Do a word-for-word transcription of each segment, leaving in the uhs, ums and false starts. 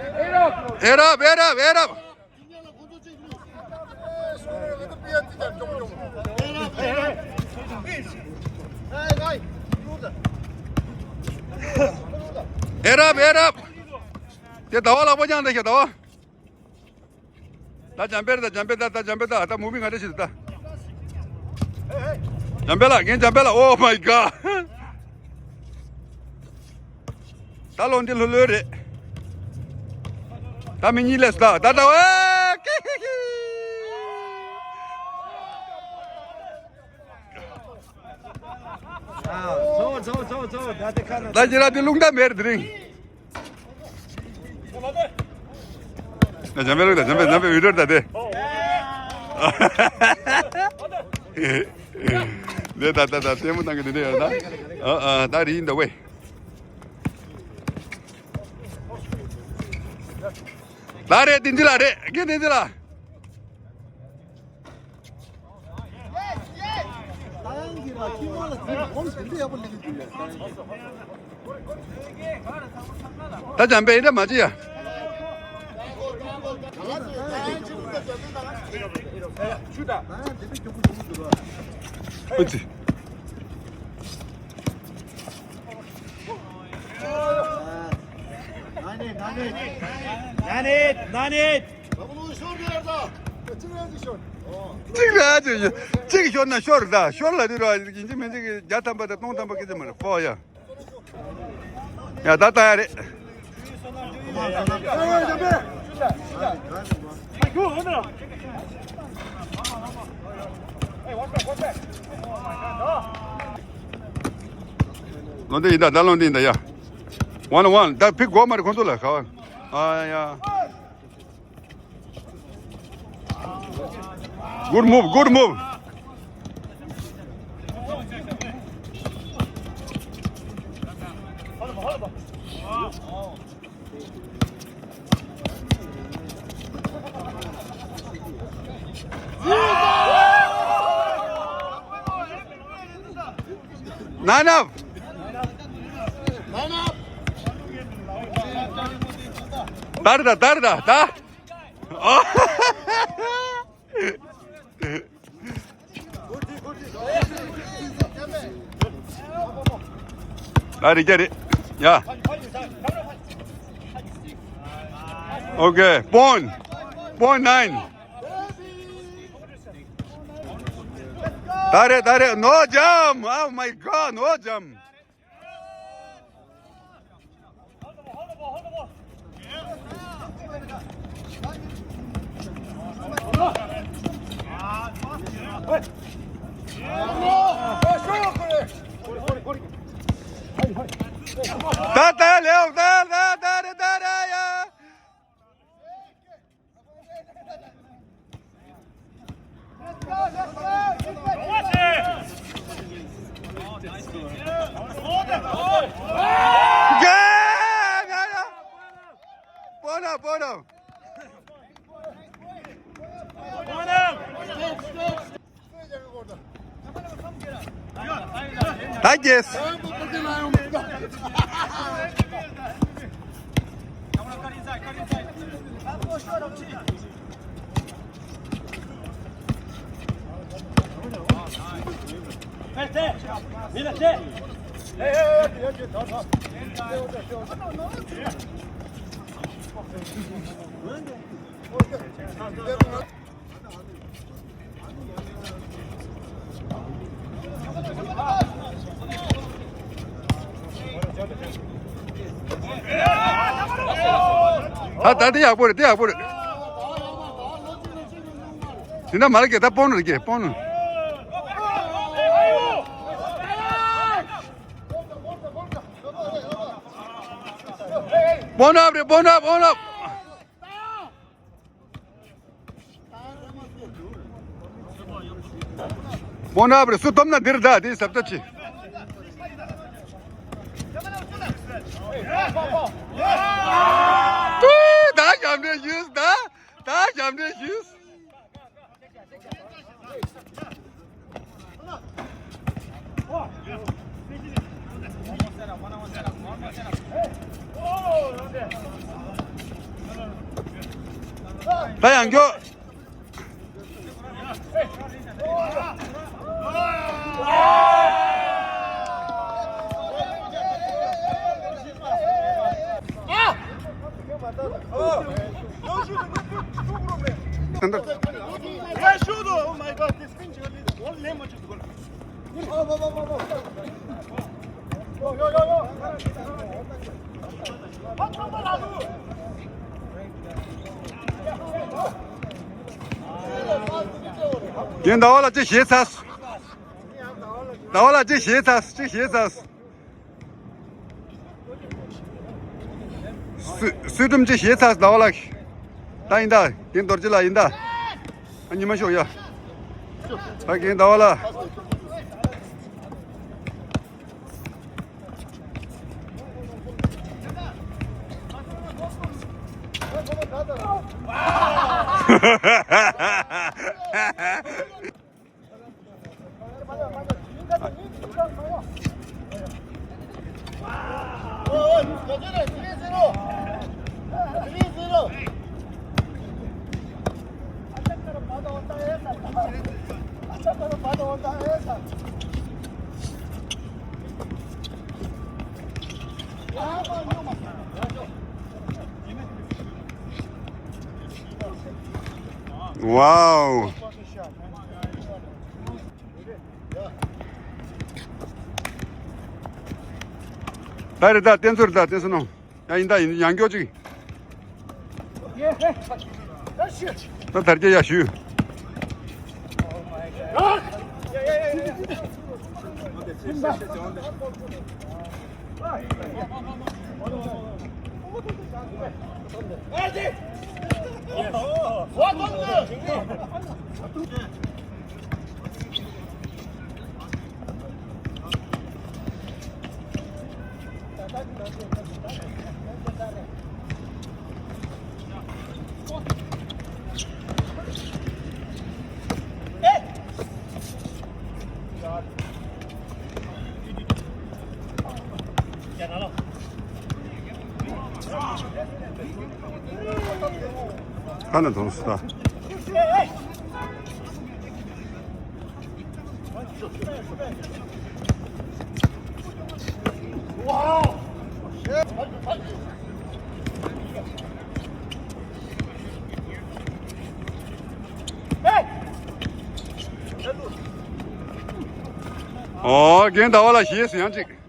Head up, head up, head up. Head up, head up. དེ་ཟླ་བ་ལག་པ་བརྐྱངས་ད་ཤག་ཟླ་བ། ད་འཇམ་དཔལ་ད་འཇམ་དཔལ་ད་ད་འཇམ་དཔལ་ད་ད་མུ་བི་ང་འདྲ་ཞིག་ད། འཇམ་དཔལ་ལ་ངས་འཇམ་དཔལ་ལ། Oh my god. ད་ལོ་འདི་ལྷོད་ལྷོད་རེད། ད་མི་གཉིས་ལས་ད་ད་ད་ཨེ་ཀི་ཀི་ཀི། ཨ་ཚོ་ཚོ་ཚོ་ཚོ་ད་དེ་ཁ་ན། ད་ཁྱེད་རང་དེ་རླུང་རྟ་མེར་དེ་རིང་། ད་འཇམ་དཔལ་ལུག་ད་འཇམ་དཔལ་འཇམ་དཔལ་བི་ཌིའོ་ད་དེ། དེ་ད་ད་ད་ལྟད་མོ་བཏང་གི་དེ་འདྲ་ཡོད་ད། ཨ་ཨ་ད་རིག་ཡིན་ད་ཝེ། ད་རེད་བསྟན་འཛིན་ལགས་རེད། རྒན་བསྟན་འཛིན་ལགས། ད་འཇམ་དཔལ་འདྲ་མ་བྱེད་ཡ། ཨུ་ཙི། གཅིག་ལ་ཅིག་གཅིག་ཤོར་ན་ཤོར་ད་ཤོར་ལ་དུས་ར་ཡིན་གཅིག་མིན་གཅིག་བརྒྱ་ཐམ་པ་དང་སྟོང་ཐམ་པ་སྐད་ཆ་མ་རེད་ཕོ་ཡ། ཡ་ད་ལྟ་ཡ་རེད། ལོ་འདི་ཡིན་ད་ད་ལོ་འདི་ཡིན་ད་ཡ། One one. ད་ཕིག་གོ་མ་རེད་ཁོང་ཚོ་ལ་ག་བ། ཨ་ཡ། Good move, good move. Nine up. ད་རེད་ད་ད་རེད་ད་ད། ད་རེད་རྒྱ་རེད། ཡ། Okay, point. Point nine. ད་རེད་ད་རེད། No jump. Oh my god, no jump. ད་ད་ལེའོ་ད་ད་ད་རེད་ད་རེད་ཡ། Bottom, bottom. ད་རྒྱལ། ད་ད་དེ་ཡག་པོ་རེད། དེ་ཡག་པོ་རེད། དེ་འདྲ་མ་རེད་ཀྱེ། ད་སྤོན་རེད་ཀྱེ། སྤོན། སྤོན་ཨབ་རེད། སྤོན་ཨབ། སྤོན་ཨབ། སྤོན་ཨབ་རེད། སུ་ཐོབ་ན་འདིར་ད་དེ་ཟབ་ད་ཆེ། ད་ཞབས་འདྲེན་ཞུས། ད་ད་ཞབས་འདྲེན་ཞུས། ད་ཡང་མགྱོགས། རྒན་ཟླ་བ་ལགས་ཅིག་ཞེད་ཚར། ཟླ་བ་ལགས་ཅིག་ཞེད་ཚར། ཅིག་ཞེད་ཚར། སུས་སུས་སྒྲུབ་ཅིག་ཞེད་ཚར་ཟླ་བ་ལགས། ད་ཡིན་ད་རྒན་རྡོ་རྗེ་ལགས་ཡིན་ད། ཨ་ཉི་མ་ཤོག་ཡ། ད་རྒན་ཟླ་བ་ལགས། Wow. ད་རེད་ད་བསྟན་ཚུལ་རེད་ད་བསྟན་ཚུལ་ནང་། ཡ་ཡིན་ད་ཡིན་ཡང་མགྱོགས་ཅིག་ད་དར་རྒྱས་ཡ་ཞུ། ཁ་ན་དོང་སུ་ད། ཨོ་རྒན་ཟླ་བ་ལགས་ཞེས་སུ་ཡང་ཅིག་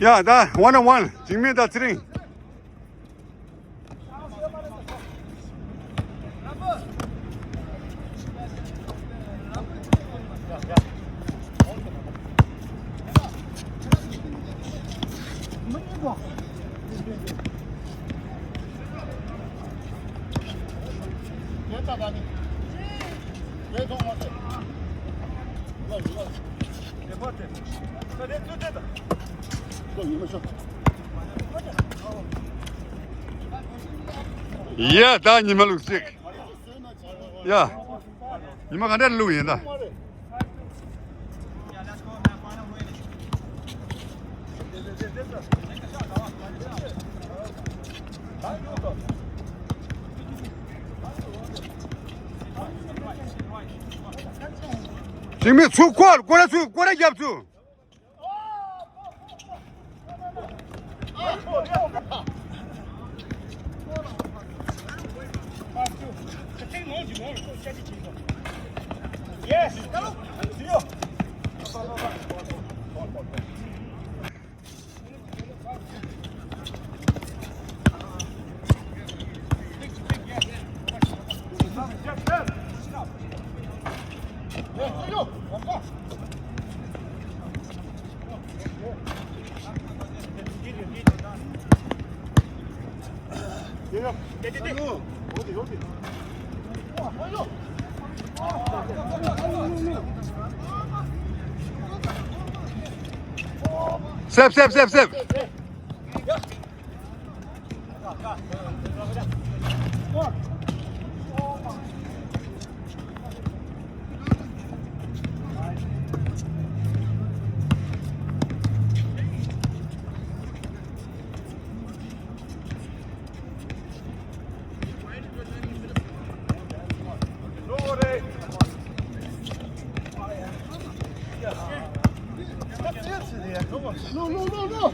ཡ་ད་one on one འཇིགས་མེད་དང་ཚེ་རིང་། ཡ་ད་ཉི་མ་ལུག་ཅིག་ཡ། ཉི་མ་ག་འདྲ་ལུག་ཡིན་ད། འཇིགས་མེད་ཚུར་སྐོར་སྐོར་ར་ཚུར་སྐོར་ར་རྒྱབ་ཚུར། Yes. སེབ་སེབ་སེབ་སེབ། No, no, no, no.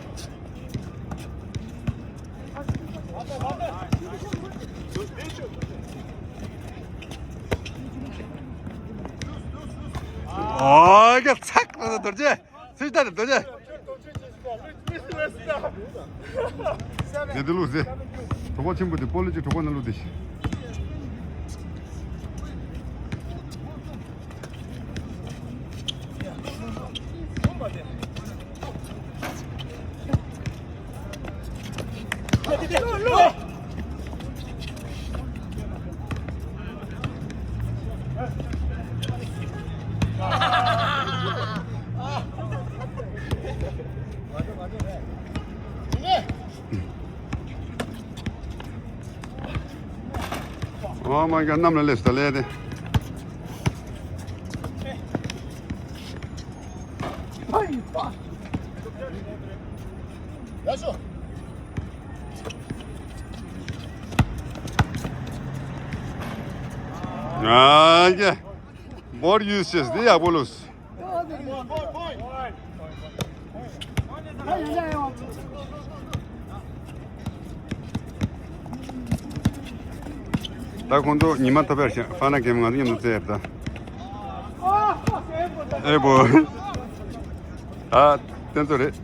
ཨོ་ཡ། ཚག་ལ་རྡོ་རྗེ། སུས་ལྟ་རེད་རྡོ་རྗེ། ངས་འདི་བླུགས་ཟེར། གྲོགས་པོ་ཆེན་པོ་དེ་སྤོ་ལོ་གཅིག་གྲོགས་པོ་ན་བླུགས་དེ། ཨོ་མ་ག་གནམ་ལ་སླེབས་ད་ལས་དེ། ཨ་ཀྱེ། འབོར་ཡུས་ཤེས་འདི་ཡག་པོ་ལུས། ད་ཁོང་ཚོ་ཉི་མ་ཐོབ་པར་ཤ་ཧྥ་ན་གེམ་ང་ཚོ་མཉམ་དུ་རྩེ་ཡར་ད། ཨེ་བོ། ད་དེ་ཚོ་རེད།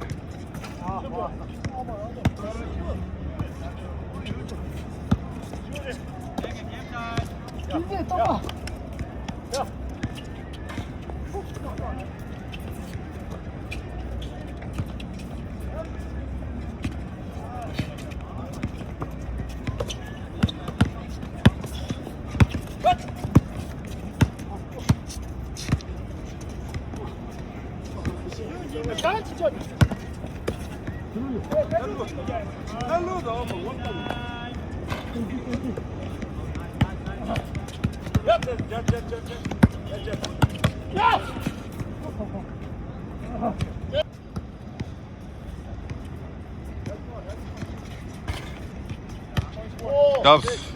Doves.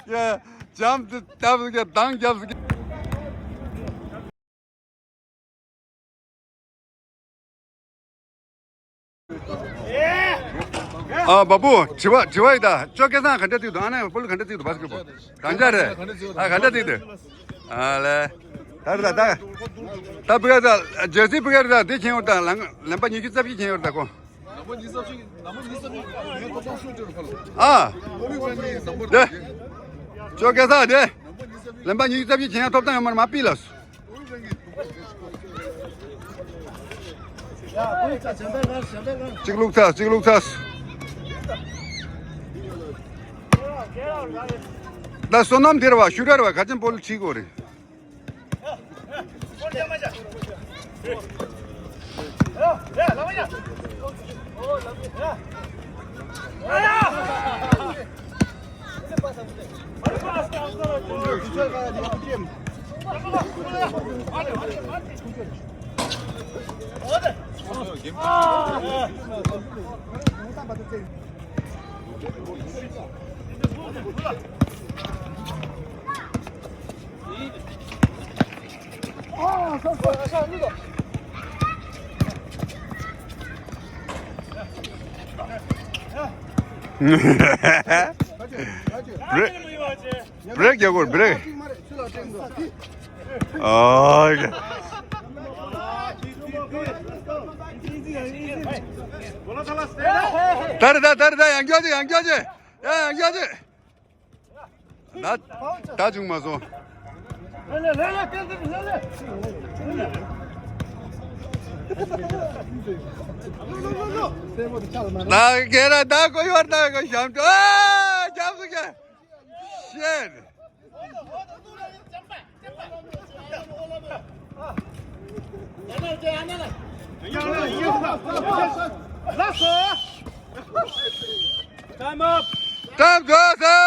ཡ། འཇམ་དུ་བཏབ་ཟིག་གདང་རྒྱབ་ཟིག་ཨ་བ་བུ། དྲི་བ་དྲི་བ་ཡིན་ད། ཅོ་སྐལ་བཟང་ག་འདྲ་བརྩིས་འདུག་ཨ་ནེ་སྤོ་ལོ་ག་འདྲ་བརྩིས་འདུག་བ་སྐལ་བུ། གང་འདྲ་རེད། ཨ་ག་འདྲ་བརྩིས་འདུག་ཨ་ལེ། ད་རེད་ད་ད། ད་བུ་ག་ད་ཇེ་སི་བུ་ག་རེད་ད། དེ་ཁྱེར་ཡོང་ད་ལན་ལན་པ་ཉི་ཤུ་རྩ་བཞི་ཁྱེར་ཡོང་ད་ཁོ། ཨ། དེ། ཅོ་སྐལ་བཟང་དེ། ལེན་པ་ཉི་ཤུ་རྩ་བཞི་བྱེད་ཡ་ཐོབ་ཐང་ཡོད་མ་རེད། མ་ཕུད་ལ། གཅིག་བླུགས་ཚར། གཅིག་བླུགས་ཚར། ད་བསོད་ནམས་དེ་རེད་བ། ཤུ་ར་རེད་བ། ག་ཅན་པོ་ལ་ཁྲིད་དགོས་རེད། བྷི་རེག་བྷི་རེག་རྒྱག་དགོས། བྷི་རེག་ཨོ། ད་རེད་ད། ད་རེད་ད། ཡང་བསྐྱར་བྱེད། ཡང་བསྐྱར་བྱེད། ཡ་ཡང་བསྐྱར་བྱེད། ད་ད་བྱུང་མ་སོང་། ད་གེ་ར་ད་གོ་ཡོར་ད་གོ་ཞམ་ཅོ། ཨ་རྒྱབ་སུ་གེ། ཤེད། Time up! Time up!